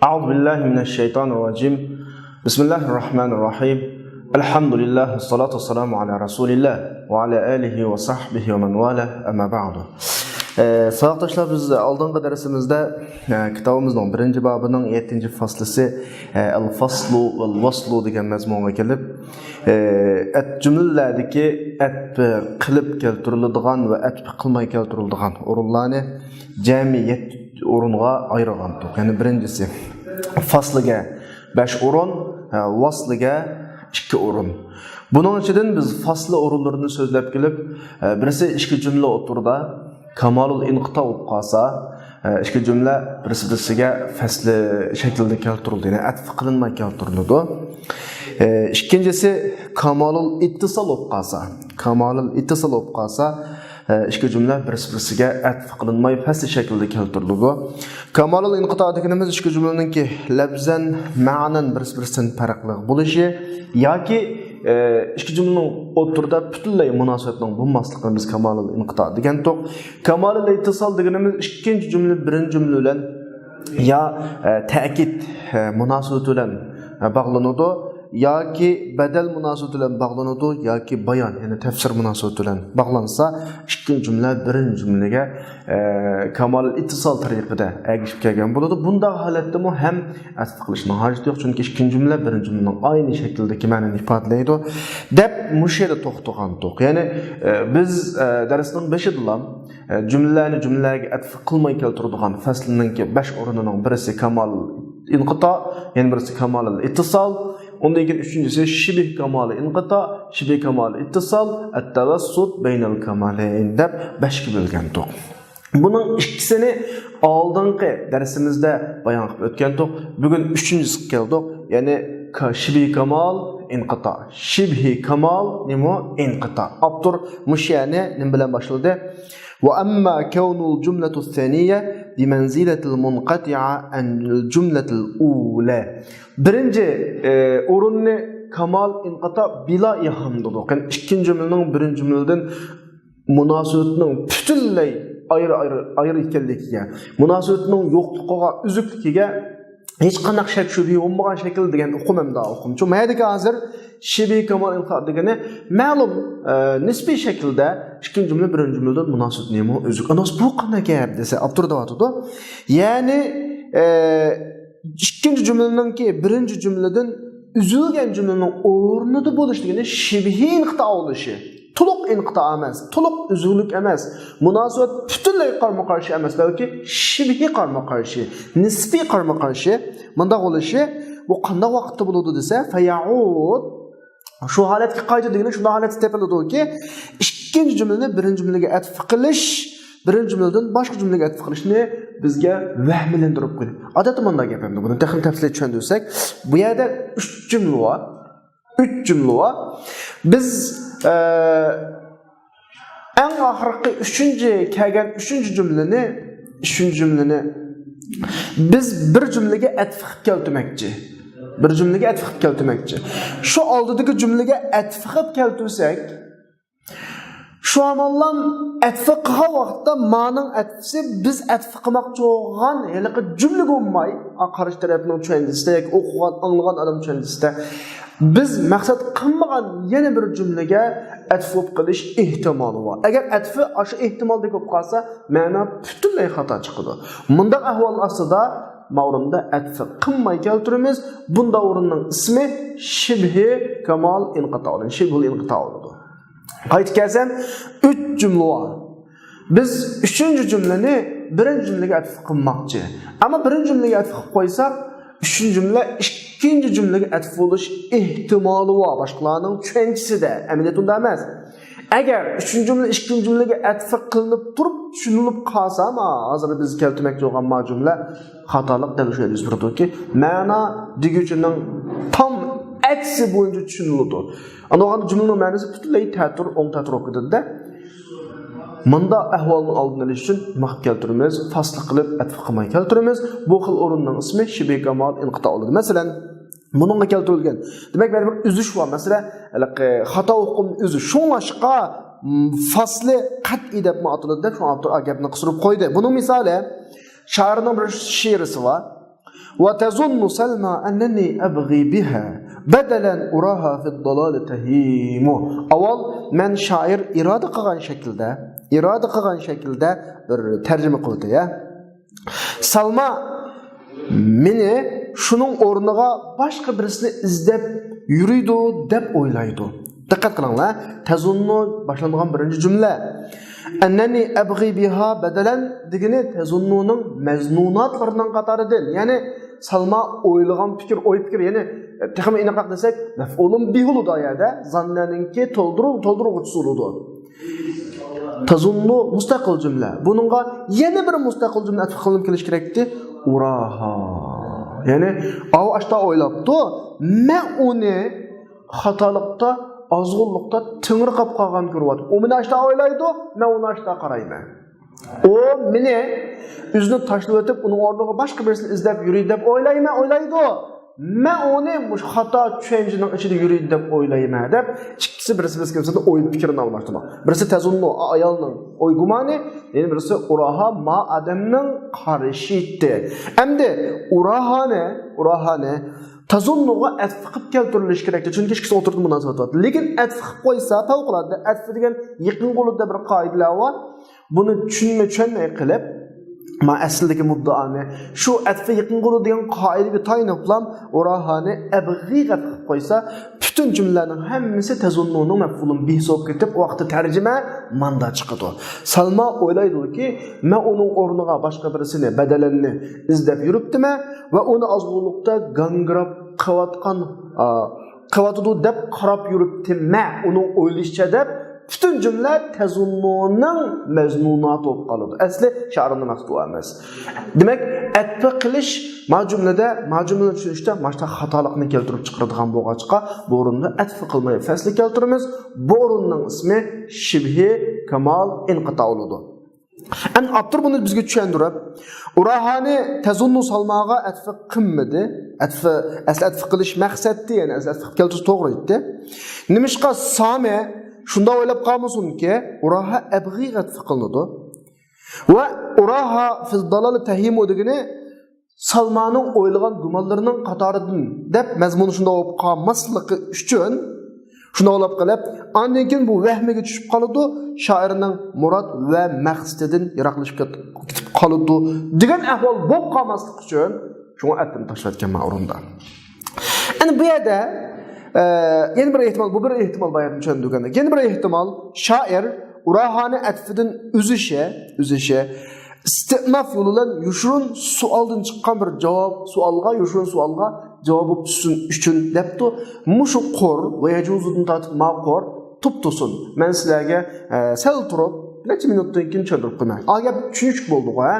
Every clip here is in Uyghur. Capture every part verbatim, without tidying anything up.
أعوذ بالله من الشيطان الرجيم. بسم الله الرحمن الرحيم. الحمد لله والصلاة والسلام على رسول الله وعلى آله وصحبه ومن والاه، أما بعد. ئە، ساۋاقداشلار، بىز ئالدىنقى دەرسىمىزدە، ئە، كىتابىمىزنىڭ بىرىنچى بابىنىڭ يەتتىنچى فەسلىسى، ئە، ئەل فەسلۇ ۋەل ۋەسلۇ دېگەن مەزمۇنغا كېلىپ، ئە، ئەت-، جۈملىلەردىكى ئەتپ قىلىپ كەلتۈرۈلىدىغان ۋە ئەتپ قىلماي كەلتۈرۈلىدىغان ئورۇنلارنى جەمئىي يەتتە ئورۇنغا ئايرىغانتۇق. يەنى بىرىنچىسى، فەسلىگە بەش ئورۇن، ۋەسلىگە ئىككى ئورۇن. بۇنىڭ ئىچىدىن بىز فەسلى ئورۇنلىرىنى سۆزلەپ كېلىپ، بىرسى ئىككى جۈملە ئوتتۇرىدا كامالۇل ئىنقىتا بولۇپ قالسا، ئىككى جۈملە بىرسى بىرسىگە فەسلى شەكلىدە كەلتۈرۈلىدۇ، يەنى ئەتپ قىلىنماي كەلتۈرۈلىدۇ. ئىككىنچىسى، كامالۇل ئىتتىسال بولۇپ قالسا، كامالۇل ئىتتىسال بولۇپ قالسا، ئىككى جۈملە بىرسى بىرسىگە ئەتپ قىلىنماي پەسلى شەكىلدە كەلتۈرۈلىدۇ. كامالۇل ئىنقىتا دېگىنىمىز ئىككى جۈملىنىڭكى لەپزەن، مەنەن بىرسى بىرسىدىن پەرقلىق بولۇشى ياكى، ئە، ئىككى جۈملىنىڭ ئوتتۇرىدا پۈتۈنلەي مۇناسىۋەتنىڭ بولماسلىقىنى بىز كامالۇل ئىنقىتا دېگەنتۇق. كامالۇل ئىتتىسال دېگىنىمىز ئىككىنچى جۈملە بىرىنچى جۈملە بىلەن يا، ئە، تەكىت، ئە، مۇناسىۋىتى بىلەن، ئە، باغلىنىدۇ ياكى بەدەل مۇناسىۋىتى بىلەن باغلىنىدۇ ياكى بايان، يەنى تەپسىر مۇناسىۋىتى بىلەن باغلانسا، ئىككىنچى جۈملە بىرىنچى جۈملىگە، ئە، كامالۇل ئىتتىسال تەرىقىدە ئەگىشىپ كەلگەن بولىدۇ. بۇنداق ھالەتتىمۇ ھەم ئەتپ قىلىشنىڭ ھاجىتى يوق، چۈنكى ئىككىنچى جۈملە بىرىنچى جۈملىنىڭ ئاينى شەكلىدىكى مەنىنى ئىپادىلەيدۇ، دەپ مۇشۇ يەردە توختىغانتۇق. يەنى، ئە، بىز، ئە، دەرسنىڭ بېشىدىلا، ئە، جۈملىلەرنى جۈملىلەرگە ئەتپ قىلماي كەلتۈرىدىغان فەسلىنىڭكى بەش ئورنىنىڭ بىرسى كامال ئىنقىتا، يەنە بىرسى كامالىل ئىتتىسال، ئۇندىن كېيىن ئۈچىنچىسى شىبھ كامال ئىنقىتا، شىبھ كامال ئىتتىسال، ئەتتەۋەسسۇت بەينەل كامالەين دەپ بەشكە بۆلگەنتۇق. بۇنىڭ ئىككىسىنى ئالدىنقى دەرسىمىزدە بايان قىلىپ ئۆتكەنتۇق. بۈگۈن ئۈچىنچىسىگە كەلدۇق. يەنى ك-، شىبھ كامال ئىنقىتا. شىبھ كامال نېمە؟ ئىنقىتا. ئاپتور مۇشۇ يەرنى نېمە بىلەن باشلىدى؟ وأما كون الجملة الثانية بمنزلة المنقطعة عن الجملة الأولى. بىرىنچى، ئە، ئورۇننى كامال ئىنقىتا بىلا ئىھام دېدۇق. يەنى ئىككىنچى جۈملىنىڭ بىرىنچى جۈملىدىن مۇناسىۋىتىنىڭ پۈتۈنلەي ئايرى، ئايرى، ئايرى ئىكەنلىكىگە، مۇناسىۋىتىنىڭ يوقلۇقىغا، ئۈزۈكلۈكىگە ھېچقانداق شەك شۈبھە بولمىغان شەكىل دېگەن ئۇقۇم ھەمدە ئۇقۇمچۇ. مەيەدىكى ھازىر شىبھ كامال ئىنقىتا دېگىنى مەلۇم، ئە، نىسپىي شەكىلدە ئىككىنچى جۈملە بىرىنچى جۈملىدىن مۇناسىۋىتى نېمە ئۈزۈك. ئاناس بۇ قانداق گەپ دېسە، ئاپتور دەۋاتىدۇ. يەنى، ئە، ئىككىنچى جۈملىنىڭكى بىرىنچى جۈملىدىن ئۈزۈلگەن جۈملىنىڭ ئورنىدا بولۇش دېگىنى شىبھى ئىنقىتا بولۇشى. تولۇق ئىنقىتا ئەمەس، تولۇق ئۈزۈلۈك ئەمەس. مۇناسىۋەت پۈتۈنلەي قارمۇ قارشى ئەمەس، بەلكى شىبھى قارمۇ قارشى، نىسپىي قارمۇ قارشى. مۇنداق بولۇشى، بۇ قانداق ۋاقىتتا بولىدۇ دېسە، فەيەئۇد. شۇ ھالەتكە قايتىدۇ دېگىنى شۇنداق ھالەتتە تېپىلىدۇكى، ئىككىنچى جۈملىنى بىرىنچى جۈملىگە ئەتپ قىلىش، بىرىنچى جۈملىدىن باشقا جۈملىگە ئەتپ قىلىشنى بىزگە ۋەھىملەندۈرۈپ قويدى. ئادەتتە مۇنداق گەپ ئەمدى، بۇنى تېخىمۇ تەپسىلىي چۈشەندۈرسەك، بۇ يەردە ئۈچ جۈملە بار. ئۈچ جۈملە بار. بىز، ئە، ئەڭ ئاخىرقى ئۈچىنچى كەلگەن ئۈچىنچى جۈملىنى، ئۈچىنچى جۈملىنى بىز بىر جۈملىگە ئەتپ قىلىپ كەلتۈرمەكچى. بىر جۈملىگە ئەتپ قىلىپ كەلتۈرمەكچى. شۇ ئالدىدىكى جۈملىگە ئەتپ قىلىپ كەلتۈرسەك، شۇ ئاماللام ئەتپ قىلغان ۋاقىتتا مانىڭ ئەتپىسى بىز ئەتپ قىلماقچى بولغان ھېلىقى جۈملىگە بولماي، ئا، قارشى تەرەپنىڭ چۈشەنچىسىدە ياكى ئوقۇغان، ئاڭلىغان ئادەم چۈشەنچىسىدە بىز مەقسەت قىلمىغان يەنە بىر جۈملىگە ئەتپ بولۇپ قېلىش ئېھتىمالى بار. ئەگەر ئەتپى ئاشۇ ئېھتىمالدىكى بولۇپ قالسا، مەنا پۈتۈنلەي خاتا چىقىدۇ. مۇنداق ئەھۋال ئاستىدا ما ئورۇندا ئەتپ قىلماي كەلتۈرىمىز. بۇنداق ئورۇننىڭ ئىسمى شىبھى كامال ئىنقىتا بولىدۇ. شىبھۇل ئىنقىتا بولىدۇ. قايتىپ كەلسەم، ئۈچ جۈملە بار. بىز ئۈچىنچى جۈملىنى بىرىنچى جۈملىگە ئەتپ قىلماقچى. ئەمما بىرىنچى جۈملىگە ئەتپ قىلىپ قويساق، ئۈچىنچى جۈملە ئىككىنچى جۈملىگە ئەتپ بولۇش ئېھتىمالى بار، باشقىلارنىڭ چۈشەنچىسىدە، ئەمەلىيەتتە ئۇنداق ئەمەس. ئەگەر ئۈچىنچى جۈملە ئىككىنچى جۈملىگە ئەتپ قىلىنىپ تۇرۇپ چۈشىنىلىپ قالسا، ما ھازىر بىز كەلتۈرمەكچى بولغان ما جۈملە خاتالىق دەل شۇ يەردە يۈز بېرىدۇكى، مەنا دېگۈچىنىڭ تام ئەكسى بويىچە چۈشىنىلىدۇ. ئاندىن جۈملىنىڭ مەنىسى پۈتۈنلەي تەتۈر، ئوڭ تەتۈر بولۇپ كېتىدۇ-دە. مۇنداق ئەھۋالنىڭ ئالدىنى ئېلىش ئۈچۈن نېمە قىلىپ كەلتۈرىمىز؟ فاسلىق قىلىپ، ئەتپ قىلماي كەلتۈرىمىز. بۇ خىل ئورۇننىڭ ئىسمى شىبھى كامال ئىنقىتا بولىدۇ. مەسىلەن، بۇنىڭغا كەلتۈرۈلگەن. دېمەك، مەنا بىر ئۈزۈش بار. مەسىلەن، ھېلىقى خاتا ئۇقۇمنى ئۈزۈش. شۇڭلاشقا، م، فاسلى قەتئىي دەپمۇ ئاتىلىدۇ دەپ، شۇڭا ئاپتور ئا گەپنى قىستۇرۇپ قويدى. بۇنىڭ مىسالى، شائىرنىڭ بىر شېئىرىسى بار. وتظن سلمى أنني أبغي بها بدلا أراها في الضلال تهيم. ئاۋۋال مەن شائىر ئىرادە قىلغان شەكىلدە، ئىرادە قىلغان شەكىلدە بىر تەرجىمە قىلىۋېتەي، يا. سالما مېنى شۇنىڭ ئورنىغا باشقا بىرسىنى ئىزدەپ يۈرىدۇ دەپ ئويلايدۇ. دىققەت قىلىڭلار، تەزۇننۇ باشلانغان بىرىنچى جۈملە. أنني أبغي بها بدلا دېگىنى تەزۇننۇنىڭ مەزمۇناتلىرىنىڭ قاتارىدىن، يەنى سالما ئويلىغان پىكىر، ئوي پىكىر، يەنى تېخىمۇ ئېنىقراق دېسەك، مەفئۇلۇن بىھ بولىدۇ ئۇ يەردە، زاننەنىڭكى تولدۇرۇ-، تولدۇرغۇچىسى بولىدۇ. تەزۇننۇ مۇستەقىل جۈملە. بۇنىڭغا يەنە بىر مۇستەقىل جۈملە ئەتىپ قىلىنىپ كېلىشى كېرەكتى. ئۇراھا. يەنى، ئاۋۇ ئاشتا ئويلاپتۇ. مەن ئۇنى خاتالىقتا، ئازغۇنلۇقتا تېڭىرقاپ قالغان كۆرۈۋاتىمەن. ئۇ مېنى ئاشتا ئويلايدۇ، مەن ئۇنى ئاشتا قارايمەن. ئۇ مېنى ئۆزىنى تاشلىۋېتىپ، ئۇنىڭ ئورنىغا باشقا بىرسىنى ئىزدەپ يۈرىدۇ دەپ ئويلايمەن، ئويلايدۇ. مەن ئۇنى مۇشۇ خاتا چۈشەنچىنىڭ ئىچىدە يۈرىدۇ دەپ ئويلايمەن دەپ، ئىككىسى بىرسى بىرسىگە نىسبەتەن ئوي پىكرىنى ئالماشتۇرماق. بىرسى تەزۇننۇ، ئايالنىڭ ئوي گۇمانى، يەنە بىرسى ئۇراھا، ما ئادەمنىڭ قارىشى ئىدى. ئەمدى ئۇراھانى، ئۇراھانى تەزۇننۇغا ئەتىپ قىلىپ كەلتۈرۈلۈشى كېرەكتى، چۈنكى ئىككىسى ئوتتۇرىدا مۇناسىۋەت بار. لېكىن ئەتىپ قىلىپ قويسا، پەۋقۇلئاددە ئەتىپ دېگەن يېقىنغۇلۇ دەپ بىر قائىدىلەر بار. بۇنى چۈشەنمەي، چۈشەنمەي قېلىپ، ما ئەسلىدىكى مۇددىئانى، شۇ ئەتىپ يېقىنغۇلۇ دېگەن قائىدىگە تايىنىپلا ئۇراھانى ئەبغىغا ئەتىپ قىلىپ قويسا، پۈتۈن جۈملىلەرنىڭ ھەممىسى تەزۇننۇنىڭ مەپئۇلۇن بىھىسى بولۇپ كېتىپ، ئۇ ۋاقىتتا تەرجىمە ماندا چىقىدۇ. سالما ئويلايدۇكى، مەن ئۇنىڭ ئورنىغا باشقا بىرسىنى، بەدەلەننى ئىزدەپ يۈرۈپتىمەن ۋە ئۇنى ئازغۇنلۇقتا گاڭگىراپ قىلىۋاتقان، ئا، قىلىۋاتىدۇ دەپ قاراپ يۈرۈپتىمەن، ئۇنىڭ ئويلىشىچە دەپ، پۈتۈن جۈملە تەزۇننۇنىڭ مەزمۇناتى بولۇپ قالىدۇ. ئەسلى شائىرنىڭ مەقسىتى ئۇ ئەمەس. دېمەك، ئەتپە قىلىش ما جۈملىدە، ما جۈملىنى چۈشىنىشتە ماشتا خاتالىقنى كەلتۈرۈپ چىقىرىدىغان بولغاچقا، بۇ ئورۇندا ئەتپە قىلماي پەسلى كەلتۈرىمىز. بۇ ئورۇننىڭ ئىسمى شىبھى كامال ئىنقىتا بولىدۇ. ئەمدى ئاپتور بۇنى بىزگە چۈشەندۈرۈپ، ئۇراھانى تەزۇننۇ سالماغا ئەتفە قىلمىدى. ئەتفە، ئەسلى ئەتفە قىلىش مەقسەتتى، يەنى ئەسلى ئەتفە قىلىپ كەلتۈرسە توغرا ئىدى. نېمىشقا سامى شۇنداق ئويلاپ قالمىسۇنكى، ئۇراھا ئەبغىغا ئەتفە قىلىنىدۇ. ۋە ئۇراھا فىز دالالى تەھىمۇ دېگىنى سالمانىڭ ئويلىغان گۇمانلىرىنىڭ قاتارىدىن دەپ مەزمۇنى شۇنداق بولۇپ قالماسلىقى ئۈچۈن، شۇنداق بولۇپ قېلىپ، ئاندىن كېيىن بۇ ۋەھمىگە چۈشۈپ قالىدۇ، شائىرنىڭ مۇراد ۋە مەقسىتىدىن يىراقلىشىپ كېت-، كېتىپ قالىدۇ دېگەن ئەھۋال بولۇپ قالماسلىقى ئۈچۈن، شۇڭا ئەتنى تاشلاۋەتكەنمەن ئورۇندا. ئەنە بۇ يەردە، ئە، يەنە بىر ئېھتىمال، بۇ بىر ئېھتىمال باياتىن چۈشەندۈرگەندە. يەنە بىر ئېھتىمال، شائىر ئۇراھانى ئەتفىدىن ئۈزۈشى، ئۈزۈشى، ئىستىناف يولى بىلەن يوشۇرۇن سوئالدىن چىققان بىر جاۋاب، سوئالغا، يوشۇرۇن سوئالغا جاۋاب بولۇپ چۈشسۇن ئۈچۈن دەپتۇ. مۇشۇ قۇر ۋە يەجۇزۇدىن تارتىپ ما قۇر تۇپتۇسۇن. مەن سىلەرگە، ئە، سەل تۇرۇپ، نەچچە مىنۇتتىن كېيىن چۈشەندۈرۈپ قويىمەن. ئا گەپ چۈشىنىشلىك بولدىغۇ، ھە؟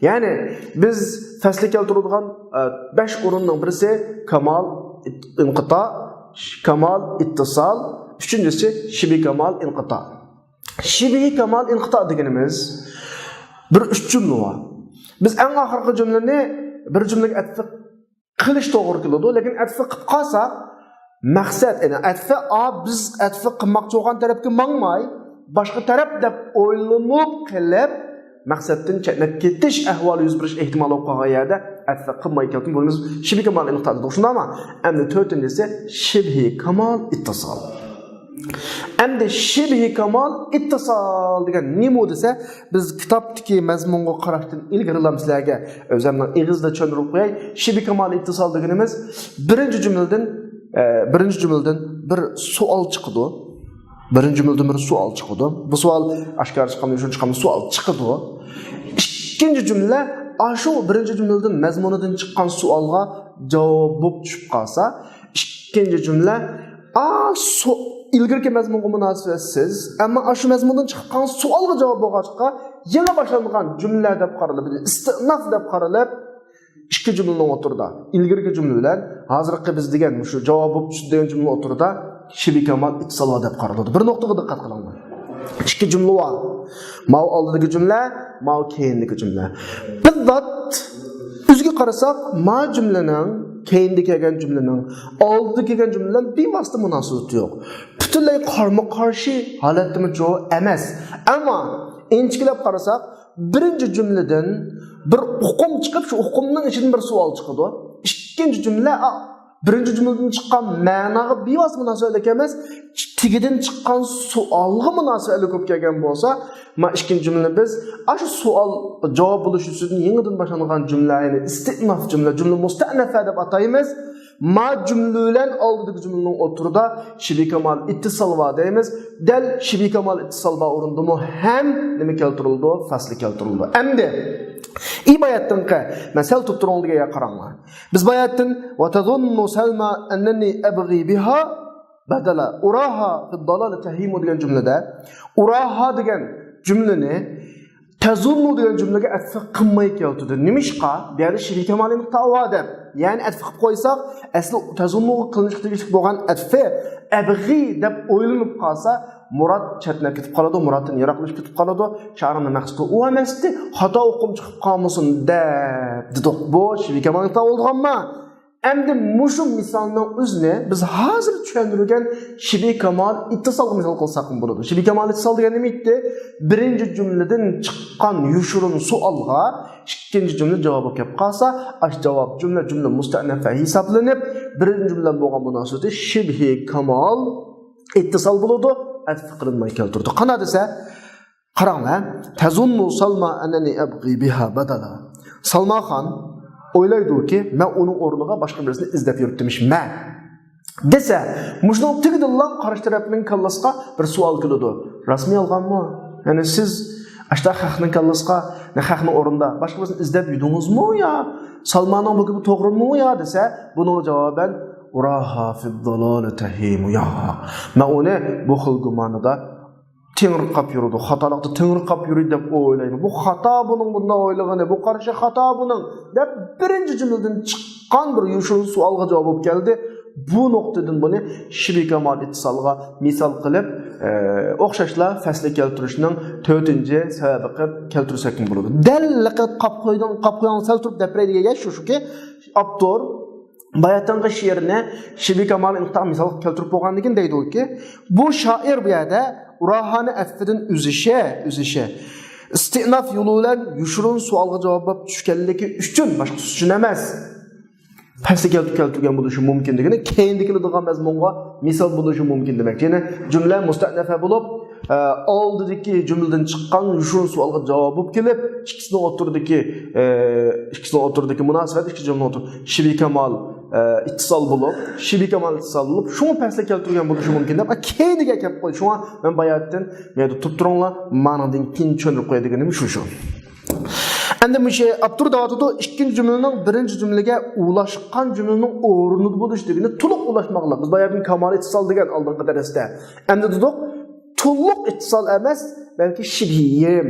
يەنى بىز پەسلى كەلتۈرىدىغان، ئە، بەش ئورۇننىڭ بىرسى كامال ئىت-، ئىنقىتا، كامال ئىتتىسال، ئۈچىنچىسى شىبى كامال ئىنقىتا. شىبىھى كامال ئىنقىتا دېگىنىمىز بىر ئۈچ جۈملە بار. بىز ئەڭ ئاخىرقى جۈملىنى بىر جۈملىگە ئەتفە قىلىش توغرا كېلىدۇ، لېكىن ئەتفە قىلىپ قالساق، مەقسەت، يەنى ئەتفە، ئا، بىز ئەتفە قىلماقچى بولغان تەرەپكە ماڭماي، باشقا تەرەپ دەپ ئويلىنىپ قېلىپ، مەقسەتتىن چەتنەپ كېتىش ئەھۋالى يۈز بېرىش ئېھتىمالى بولۇپ قالغان يەردە ئەتفە قىلماي كەلدىم، بۇنى بىز شىبىھى كامال ئىنقىتا دېدۇق، شۇنداقمۇ؟ ئەمدى تۆتىنچىسى شىبىھى كامال ئىتتىسال. ئەمدى شىبھى كامال ئىتتىسال دېگەن نېمە دېسە، بىز كىتابتىكى مەزمۇنغا قاراشتىن ئىلگىرىلا سىلەرگە ئۆزۈمنىڭ ئېغىزىدا چۈشەندۈرۈپ قوياي. شىبھى كامال ئىتتىسال دېگىنىمىز بىرىنچى جۈملىدىن، ئە، بىرىنچى جۈملىدىن بىر سوئال چىقىدۇ. بىرىنچى جۈملىدىن بىر سوئال چىقىدۇ. بۇ سوئال ئاشكارا چىققاندىن، يوشۇرۇن چىققاندىن سوئال چىقىدۇ. ئىككىنچى جۈملە ئاشۇ بىرىنچى جۈملىدىن، مەزمۇنىدىن چىققان سوئالغا جاۋاب بولۇپ چۈشۈپ قالسا، ئىككىنچى جۈملە، ئا، سو-، ئىلگىرىكى مەزمۇنغا مۇناسىۋەتسىز، ئەمما ئاشۇ مەزمۇندىن چىققان سوئالغا جاۋاب بولغاچقا، يېڭى باشلانغان جۈملە دەپ قارىلىپ، ئىستىئناف دەپ قارىلىپ، ئىككى جۈملىنىڭ ئوتتۇرىدا، ئىلگىرىكى جۈملە بىلەن ھازىرقى بىز دېگەن مۇشۇ جاۋاب بولۇپ چۈشتى دېگەن جۈملىنىڭ ئوتتۇرىدا شىبھى كامال ئىتتىسال بار دەپ قارىلىدۇ. بىر نۇقتىغا دىققەت قىلىڭلار. ئىككى جۈملە بار. ماۋۇ ئالدىدىكى جۈملە، ماۋۇ كەينىدىكى جۈملە. بىززات ئۆزىگە قارىساق، ما جۈملىنىڭ، كەينىدە كەلگەن جۈملىنىڭ، ئالدىدا كەلگەن جۈملە بىلەن بىۋاسىتە مۇناسىۋىتى يوق. پۈتۈنلەي قارمۇ قارشى ھالەتتىمۇ جۇ ئەمەس. ئەمما ئىنچىكىلەپ قارىساق، بىرىنچى جۈملىدىن بىر ئۇقۇم چىقىپ، شۇ ئۇقۇمنىڭ ئىچىدىن بىر سوئال چىقىدۇ. ئىككىنچى جۈملە، ئا، بىرىنچى جۈملىدىن چىققان مەناغا بىۋاسىتە مۇناسىۋەتلىك ئەمەس، تېگىدىن چىققان سوئالغا مۇناسىۋەتلىك بولۇپ كەلگەن بولسا، ما ئىككىنچى جۈملىنى بىز ئاشۇ سوئال جاۋاب بولۇش ئۈستىدىن يېڭىدىن باشلانغان جۈملە، يەنى ئىستىئناف جۈملە، جۈملە مۇستەئنەفە دەپ ئاتايمىز. ما جۈملە بىلەن ئالدىدىكى جۈملىنىڭ ئوتتۇرىدا شىبھى كامال ئىتتىسال بار دەيمىز. دەل شىبھى كامال ئىتتىسال بار ئورۇندىمۇ ھەم نېمە كەلتۈرۈلىدۇ؟ فەسلى كەلتۈرۈلىدۇ. ئەمدى ئى باياتتىنقى، مەن سەل تۇتتۇرۇڭ دېگەن يەرگە قاراڭلار. بىز باياتتىن، «وتظن سلمى أنني أبغي بها بدلا أراها في الضلال تهيم» دېگەن جۈملىدە، «ئۇراھا» دېگەن جۈملىنى «تەزۇننۇ» دېگەن جۈملىگە ئەتفى قىلماي كەلتۈردى. نېمىشقا؟ بۇ يەردە شىبھى كامال ئىنقىتا بار دەپ. يەنى ئەتفى قىلىپ قويساق، ئەسلى «تەزۇننۇغا» قىلىنىشقا تېگىشلىك بولغان ئەتفى «ئەبغى» دەپ ئويلىنىپ قالسا، مۇراد چەتنەپ كېتىپ قالىدۇ، مۇرادتىن يىراقلىشىپ كېتىپ قالىدۇ. شائىرنىڭ مەقسىتى ئۇ ئەمەستى، خاتا ئۇقۇم چىقىپ قالمىسۇن دەپ دېدۇق. بۇ شىبھى كامال ئىنقىتا بولىدىغانما؟ ئەمدى مۇشۇ مىسالنىڭ ئۆزىنى بىز ھازىر چۈشەندۈرگەن شىبھى كامال ئىتتىسالغا مىسال قىلساقمۇ بولىدۇ. شىبھى كامال ئىتتىسال دېگەن نېمە ئىدى؟ بىرىنچى جۈملىدىن چىققان يوشۇرۇن سوئالغا ئىككىنچى جۈملە جاۋاب بولۇپ كەپ قالسا، ئاشۇ جاۋاب جۈملە، جۈملە مۇستەئنەفە ھېسابلىنىپ، بىرىنچى جۈملە بىلەن بولغان مۇناسىۋىتى شىبھى كامال ئىتتىسال بولىدۇ، ئەتف قىلىنماي كەلتۈردى. قانداق دېسە، قاراڭلار، «تظن سلمى أنني أبغي بها بدلا». سالماخان ئويلايدۇكى، مەن ئۇنىڭ ئورنىغا باشقا بىرسىنى ئىزدەپ يۈرۈپتىمىشمەن دېسە، مۇشۇنىڭ تېگىدىنلا قارشى تەرەپنىڭ كاللىسىغا بىر سوئال كېلىدۇ. راستمۇ، يالغانمۇ؟ يەنى سىز ئاشتا خەقنىڭ كاللىسىغا، خەقنىڭ ئورنىدا باشقا بىرسىنى ئىزدەپ يۈردىڭىزمۇ يا؟ سالمانىڭ بۇ گېپى توغرىمۇ يا دېسە، بۇنىڭغا جاۋابەن، «أراها في الضلال تهيم». ياق، مەن ئۇنى بۇ خىل گۇمانىدا تېڭىرقاپ يۈرىدۇ، خاتالىقتا تېڭىرقاپ يۈرىدۇ دەپ ئويلايمەن. بۇ خاتا بۇنىڭ بۇنداق ئويلىغىنى، بۇ قارىشى خاتا بۇنىڭ دەپ بىرىنچى جۈملىدىن چىققان بىر يوشۇرۇن سوئالغا جاۋاب بولۇپ كەلدى. بۇ نۇقتىدىن بۇنى شىبھى كامال ئىتتىسالغا مىسال قىلىپ، ئە، ئوخشاشلا فەسلى كەلتۈرۈشنىڭ تۆتىنچى سەۋەبى قىلىپ كەلتۈرسەكمۇ بولىدۇ. دەل لەقەت قاپ قويدۇڭ، قاپ قويۇڭ سەل تۇرۇپ دەپ بېرەي دېگەن گەپ شۇ، شۇكى، ئاپتور باياتىنقى شېئىرنى شىبھى كامال ئىنقىتا مىسال كەلتۈرۈپ بولغاندىن كېيىن دەيدۇكى، بۇ شائىر بۇ يەردە ئۇراھانى ئەتفىدىن ئۈزۈشى، ئۈزۈشى، ئىستىئناف يولى بىلەن يوشۇرۇن سوئالغا جاۋاب بولۇپ چۈشكەنلىكى ئۈچۈن، باشقىسى ئۈچۈن ئەمەس، پەسلى كەلتۈرۈپ كەلتۈرگەن بولۇشى مۇمكىن دېگىنى، كەينىدە كېلىدىغان مەزمۇنغا مىسال بولۇشى مۇمكىن دېمەكچى. يەنى جۈملە مۇستەئنەفە بولۇپ، ئە، ئالدىدىكى جۈملىدىن چىققان يوشۇرۇن سوئالغا جاۋاب بولۇپ كېلىپ، ئىككىسىنىڭ ئوتتۇرىدىكى، ئە، ئىككىسىنىڭ ئوتتۇرىدىكى مۇناسىۋەت، ئىككى جۈملىنىڭ ئوتتۇرا-، شىبھى كامال، ئە، ئىتتىسال بولۇپ، شىبھى كامال ئىتتىسال بولۇپ، شۇڭا پەسلى كەلتۈرگەن بولۇشى مۇمكىن دەپ، ئە، كەينىگە كەپ قوي. شۇڭا مەن باياتتىن، مەيدە تۇتۇپ تۇرۇڭلار، مانىڭدىن كېيىن چۈشەندۈرۈپ قويىدىغىنىم شۇ، شۇ. ئەمدى مۇشۇ ئاپتور دەۋاتىدۇ، ئىككىنچى جۈملىنىڭ بىرىنچى جۈملىگە ئۇلاشقان جۈملىنىڭ ئورنىدا بولۇش دېگىنى تولۇق ئۇلاشماقلىق. بىز باياتتىن كامال ئىتتىسال دېگەن ئالدىنقى دەرستە. ئەمدى دېدۇق، تولۇق ئىتتىسال ئەمەس، بەلكى شىبھىيىم.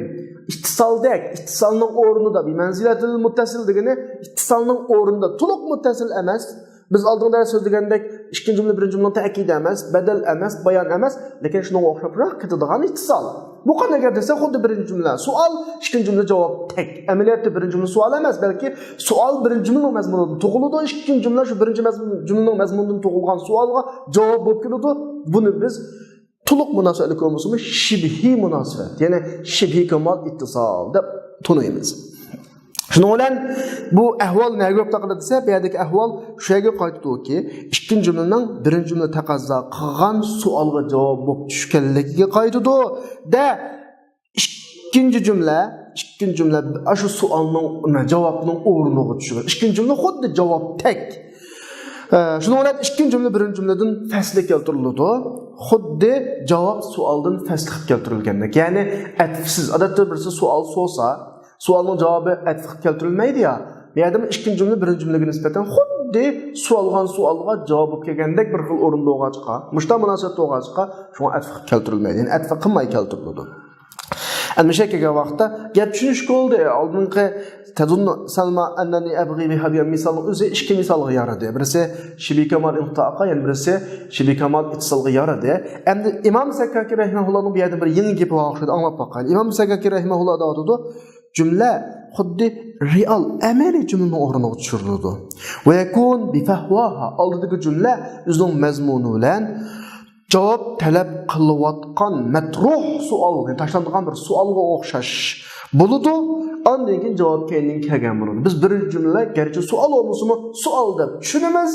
ئىتتىسالدەك، ئىتتىسالنىڭ ئورنىدا، بىمەنزىلەتىل مۇتتەسىل دېگىنى ئىتتىسالنىڭ ئورنىدا، تولۇق مۇتتەسىل ئەمەس. بىز ئالدىنقى دەرس سۆزلىگەندەك، ئىككىنچى جۈملە بىرىنچى جۈملىنىڭ تەكىدى ئەمەس، بەدەل ئەمەس، بايان ئەمەس، لېكىن شۇنىڭغا ئوخشاپراق كېتىدىغان ئىتتىسال. بۇ قانداق گەپ دېسە، خۇددى بىرىنچى جۈملە سوئال، ئىككىنچى جۈملە جاۋاب تەك. ئەمەلىيەتتە بىرىنچى جۈملە سوئال ئەمەس، بەلكى سوئال بىرىنچى جۈملىنىڭ مەزمۇنىدىن تۇغۇلىدۇ، ئىككىنچى جۈملە شۇ بىرىنچى مەزمۇن-، جۈملىنىڭ مەزمۇنىدىن تۇغۇلغان سوئالغا جاۋاب بولۇپ كېلىدۇ. بۇنى بىز تولۇق مۇناسىۋەتلىك بولمىسىمۇ، شىبھىي مۇناسىۋەت، يەنى شىبھىي كامال ئىتتىسال دەپ تونۇيمىز. شۇنىڭ بىلەن بۇ ئەھۋال نەگە كېلىپ تاقىلىدۇ دېسە، بۇ يەردىكى ئەھۋال شۇ يەرگە قايتىدۇكى، ئىككىنچى جۈملىنىڭ بىرىنچى جۈملە تەقەززا قىلغان سوئالغا جاۋاب بولۇپ چۈشكەنلىكىگە قايتىدۇ. دە، ئىككىنچى جۈملە، ئىككىنچى جۈملە ئاشۇ سوئالنىڭ، جاۋابنىڭ ئورنىغا چۈشىدۇ. ئىككىنچى جۈملە خۇددى جاۋاب تەك. ئە، شۇنىڭ بىلەن ئىككىنچى جۈملە بىرىنچى جۈملىدىن پەسلى كەلتۈرۈلىدۇ. خۇددى جاۋاب سوئالدىن پەسلى قىلىپ كەلتۈرۈلگەندەك. يەنى ئەتىپسىز. ئادەتتە بىرسى سوئال سورىسا، سوئالنىڭ جاۋابى ئەتىپ قىلىپ كەلتۈرۈلمەيدۇ يا. بۇ يەردىمۇ ئىككىنچى جۈملە بىرىنچى جۈملىگە نىسبەتەن خۇددى سورالغان سوئالغا جاۋاب بولۇپ كەلگەندەك بىر خىل ئورۇندا بولغاچقا، مۇشۇنداق مۇناسىۋەتتە بولغاچقا، شۇڭا ئەتىپ قىلىپ كەلتۈرۈلمەيدۇ. يەنى ئەتىپ قىلماي كەلتۈرۈلىدۇ. ئەمدى مۇشۇ يەرگە كەلگەن ۋاقىتتا گەپ چۈشىنىشكە بولدى. ئالدىنقى «تظن سلمى أنني أبغي بها» دېگەن مىسالنىڭ ئۆزى ئىككى مىسالغا يارىدى. بىرسى شىبھىي كامال ئىنقىتائقا، يەنە بىرسى شىبھىي كامال ئىتتىسالغا يارىدى. ئەمدى ئىمام سەككاكى رەھىمەھۇللانىڭ بۇ يەردە بىر يېڭى گېپى بار ئوخشايدۇ، ئاڭلاپ باقايلى. ئىمام سەككاكى رەھىمەھۇللا دەۋاتىدۇ، جۈملە خۇددى رېئال، ئەمەلىي جۈملىنىڭ ئورنىغا چۈشۈرۈلىدۇ. «ويكون بفهواها»، ئالدىدىكى جۈملە ئۆزىنىڭ مەزمۇنى بىلەن جاۋاب تەلەپ قىلىۋاتقان مەترۇھ سوئال، يەنى تاشلانغان بىر سوئالغا ئوخشاش بولىدۇ. ئاندىن كېيىن جاۋاب كەينىدىن كەلگەن بولىدۇ. بىز بىرىنچى جۈملە گەرچە سوئال بولمىسىمۇ، سوئال دەپ چۈشىنىمىز.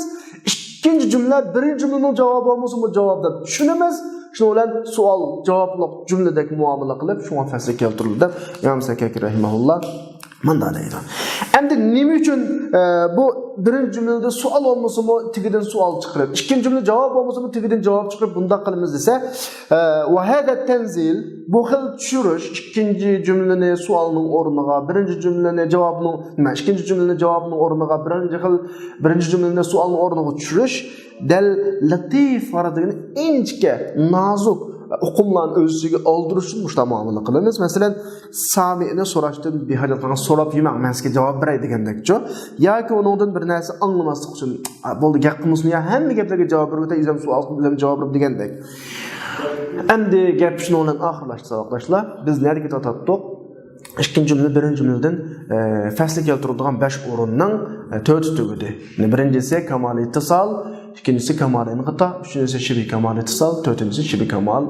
ئىككىنچى جۈملە بىرىنچى جۈملىنىڭ جاۋابى بولمىسىمۇ، جاۋاب دەپ چۈشىنىمىز. شۇنىڭ بىلەن سوئال جاۋابلىق جۈملىدەك مۇئامىلە قىلىپ، شۇڭا پەسلى كەلتۈرۈلدى دەپ ئىمام سەكەكى رەھىمەھۇللا مۇنداق دەيدۇ. ئەمدى نېمە ئۈچۈن، ئە، بۇ بىرىنچى جۈملىدە سوئال بولمىسىمۇ، تېگىدىن سوئال چىقىرىپ، ئىككىنچى جۈملە جاۋاب بولمىسىمۇ، تېگىدىن جاۋاب چىقىرىپ بۇنداق قىلىمىز دېسە، ئە، ۋەھەدە تەنزىل، بۇ خىل چۈشۈرۈش، ئىككىنچى جۈملىنى سوئالنىڭ ئورنىغا، بىرىنچى جۈملىنى جاۋابنىڭ، نېمە، ئىككىنچى جۈملىنى جاۋابنىڭ ئورنىغا، بىرىنچى خىل، بىرىنچى جۈملىنى سوئالنىڭ ئورنىغا چۈشۈرۈش، دەل لەتىف غەرەز دېگىنى ئىنچىكە، نازۇك ئۇقۇملارنى ئۆز ئىچىگە ئالدۇرۇشتىن مۇشۇنداق مۇئامىلە قىلىمىز. مەسىلەن، سامىئنى سوراشتىن بىھاجەت قىلغان، سوراپ يۈرمەڭ، مەن سىزگە جاۋاب بېرەي دېگەندەكچۇ. ياكى ئۇنىڭدىن بىر نەرسە ئاڭلىماسلىق ئۈچۈن، «ئا، بولدى، گەپ قىلمىسۇن يا، ھەممە گەپلەرگە جاۋاب بېرىۋېتەي، ئۆزۈم سوئال قىلىپ، ئۆزۈم جاۋاب بېرىپ» دېگەندەك. ئەمدى گەپ شۇنىڭ بىلەن ئاخىرلاشتى، ساۋاقداشلار. بىز نەدىكى توختاپتۇق؟ ئىككىنچى جۈملە بىرىنچى جۈملىدىن، ئە، پەسلى كەلتۈرۈلىدىغان بەش ئورۇننىڭ، ئە، تۆتى تۈگىدى. يەنى بىرىنچىسى كامال ئىتتىسال، ئىككىنچىسى كامال ئىنقىتا، ئۈچىنچىسى شىبھى كامال ئىتتىسال، تۆتىنچىسى شىبھى كامال،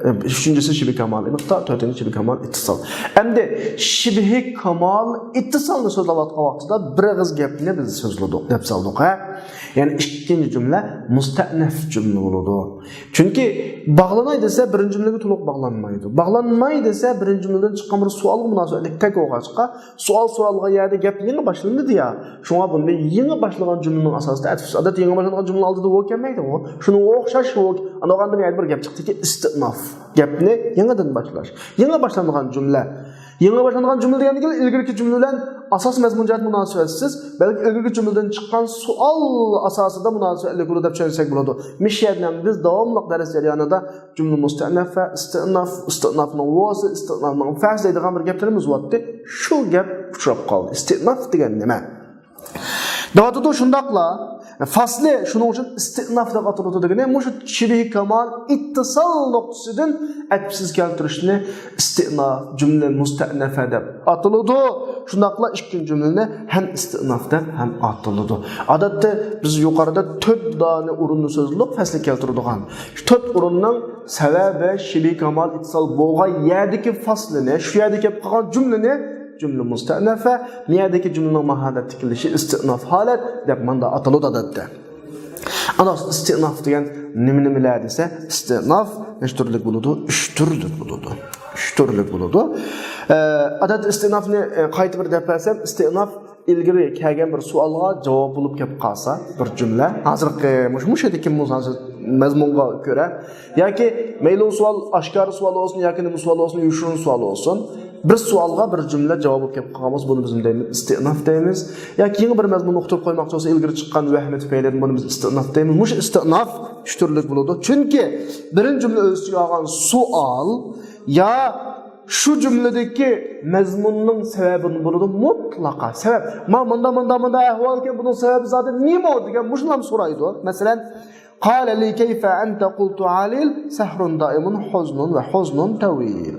ئە، ئۈچىنچىسى شىبھى كامال ئىنقىتا، تۆتىنچىسى شىبھى كامال ئىتتىسال. ئەمدى شىبھى كامال ئىتتىسالنى سۆزلەۋاتقان ۋاقتىدا بىر ئېغىز گەپنى بىز سۆزلىدۇق، دەپ سالدۇق، ھە؟ يەنى ئىككىنچى جۈملە مۇستەئنەف جۈملە بولىدۇ. چۈنكى باغلىناي دېسە، بىرىنچى جۈملىگە تولۇق باغلانمايدۇ. باغلانماي دېسە، بىرىنچى جۈملىدىن چىققان بىر سوئالغا مۇناسىۋەتلىك تەگ بولغاچقا، سوئال سورالغان يەردە گەپ يېڭى باشلىنىدۇ يا. شۇڭا بۇنى يېڭى باشلىغان جۈملىنىڭ ئاساسىدا ئەتىسىز. ئادەتتە يېڭى باشلانغان جۈملىنىڭ ئالدىدا ۋو كەلمەيدۇ. شۇنىڭغا ئوخشاش ۋو. ئاندىن ئاندىن يەنە بىر گەپ چىقتىكى، ئىستىناف. گەپنى يېڭىدىن باشلاش. يېڭى باشلانغان جۈملە. يېڭى باشلانغان جۈملە دېگەندىكىن ئىلگىرىكى جۈملە بىلەن ئاساس مەزمۇن جەھەت مۇناسىۋەتسىز، بەلكى ئىلگىرىكى جۈملىدىن چىققان سوئال ئاساسىدا مۇناسىۋەتلىك بولىدۇ دەپ چۈشەنسەك بولىدۇ. مىشەدىن بىز داۋاملىق دەرس جەريانىدا جۈملە مۇستەنەف ۋە ئىستىناف، ئىستىنافنىڭ ۋوسى، ئىستىنافنىڭ فەسى دەيدىغان بىر گەپلىرىمىز بولاتتى. شۇ گەپ ئۇچراپ قالدى. ئىستىناف دېگەن نېمە؟ دەۋاتىدۇ شۇنداقلا، فاسلى شۇنىڭ ئۈچۈن ئىستىناف دەپ ئاتىلىدۇ دېگىنى، مۇشۇ شىبھى كامال ئىتتىسال نۇقتىسىدىن ئەتىپسىز كەلتۈرۈشنى ئىستىناف، جۈملە مۇستەنەفە دەپ ئاتىلىدۇ. شۇنداقلا ئىككىنچى جۈملىنى ھەم ئىستىناف دەپ ھەم ئاتىلىدۇ. ئادەتتە بىز يۇقىرىدا تۆت دانە ئورۇننى سۆزلىدۇق، فاسلى كەلتۈرىدىغان. شۇ تۆت ئورۇننىڭ سەۋەبى شىبھى كامال ئىتتىسال بولغان يەردىكى فاسلىنى، شۇ يەردە كەپ قالغان جۈملىنى جۈملە مۇستەنەفە، مۇ يەردىكى جۈملىنىڭ ماھالەت تىكلىشى ئىستىناف ھالەت دەپ ماندا ئاتىلىدۇ ئادەتتە. ئانا ئىستىناف دېگەن نېمە نېمىلەر دېسە، ئىستىناف نەچچە تۈرلۈك بولىدۇ؟ ئۈچ تۈرلۈك بولىدۇ. ئۈچ تۈرلۈك بولىدۇ. ئە، ئادەتتە ئىستىنافنى، ئە، قايتا بىر دەپ بەرسەم، ئىستىناف ئىلگىرى كەلگەن بىر سوئالغا جاۋاب بولۇپ كەپ قالسا، بىر جۈملە. ھازىرقى مۇش-، مۇشۇدىكى مۇ-، ھازىر مەزمۇنغا كۆرە. ياكى مەيلى ئۇ سوئال ئاشكارا سوئال بولسۇن، ياكى نېمە سوئال بولسۇن، يوشۇرۇن سوئال بولسۇن. بىر سوئالغا بىر جۈملە جاۋاب بولۇپ كەپ قالغان بولسا، بۇنى بىز نېمە دەيمىز؟ ئىستىناف دەيمىز. ياكى يېڭى بىر مەزمۇننى ئۇقتۇرۇپ قويماقچى بولسا، ئىلگىرى چىققان ۋەھمى تۈپەيلىدىن بۇنى بىز ئىستىناف دەيمىز. مۇشۇ ئىستىناف ئۈچ تۈرلۈك بولىدۇ. چۈنكى بىرىنچى جۈملە ئۆز ئىچىگە ئالغان سوئال يا شۇ جۈملىدىكى مەزمۇننىڭ سەۋەبىدىن بولىدۇ مۇتلەقا. سەۋەب، ما، مۇندا، مۇندا، مۇندا ئەھۋال ئىكەن، بۇنىڭ سەۋەبى زادى نېمە دېگەن مۇشۇلارنى سورايدۇ. مەسىلەن، قال لي كيف أنت؟ قلت عليل، سهر دائم، حزن وحزن طويل.